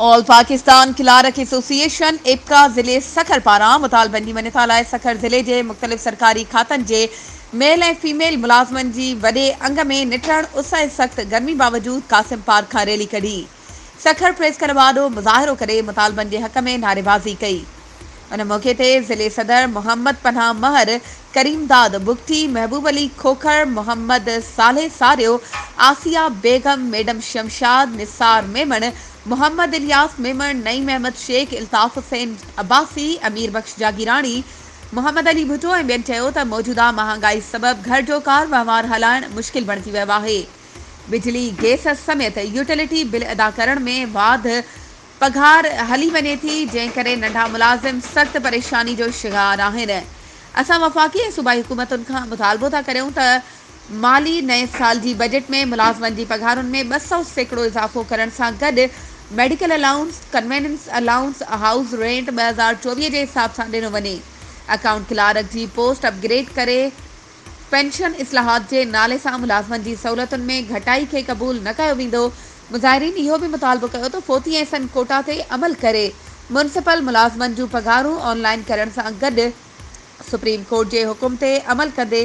آل Pakistan clerk association APCA ضلعي سکر پاران مطالبن جي مڃتا لاء سکر ضلعي جي مختلف سرڪاري کاتن جي ميل ۽ فيميل ملازمن جي وڏي انگ ۾ نٽهڻ اس ۽ سخت گرمي باوجود قاسم پارڪ کان ريلي ڪڍي سکر پريس ڪلب آڏو مظاهرو ڪري مطالبن جي حق ۾ نعريبازي ڪئي. ان موقعي تي ضلعي صدر محمد پناهه مهر، ڪريم داد بگٽي، محبوب علي کوکر، محمد صالح ساريو، آسيه بيگم، ميڊم شمشاد، نثار ميمڻ، محمد الياس ميمڻ، نعيم احمد شيخ، الطاف حسين عباسي، امير بخش جاگيراڻي، محمد علي ڀٽو ۽ ٻين چيو ته موجوده مهانگائي سبب گهر جو ڪار وهنوار هلائڻ مشڪل بڻجي ويو آهي، بجلي، گئس سميت يوٽيلٽي بل ادا ڪرڻ ۾ واڌ پگهار هلي وڃي ٿي، جنهن ڪري ننڍا ملازم سخت پريشاني جو شڪار آهن. اسان وفاقي ۽ صوبائي حڪومتن کان مطالبو ٿا ڪريون ته مالي نئين سال جي بجيٽ ۾ ملازمن جي پگهارن ۾ 200% اضافو ڪرڻ سان گڏ medical allowance, conveyance allowance, house rent 2024 جي حساب سان ڏنو وڃي، اڪائونٽ ڪلارڪ جي پوسٽ اپ گريڊ ڪري پينشن اصلاحات جي نالي سان ملازمن جي سهولتن ۾ گهٽائي کي قبول نه ڪيو ويندو. مظاهرين اهو به مطالبو ڪيو ته فوتي ۽ سن ڪوٽا تي عمل ڪري ميونسپل ملازمن جون پگهارون آن لائن ڪرڻ سان گڏ سپريم ڪورٽ جي حڪم تي عمل ڪندي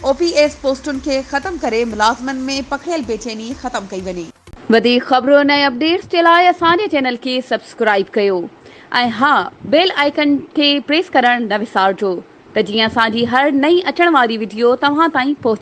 او پي ايس پوسٽن کي ختم ڪري ملازمن ۾ پکڙيل بيچيني ختم ڪئي وڃي. وڌيڪ خبرن ۽ اپڊيٽس جي لاء اسان جي چينل کي سبسڪرائيب ڪيو ۽ ها بيل آئيڪن کي پريس ڪرڻ نه وسارجو. ته جيئن اسان جي هر نئين اچڻ واري وڊيو توهان تائين پهچي.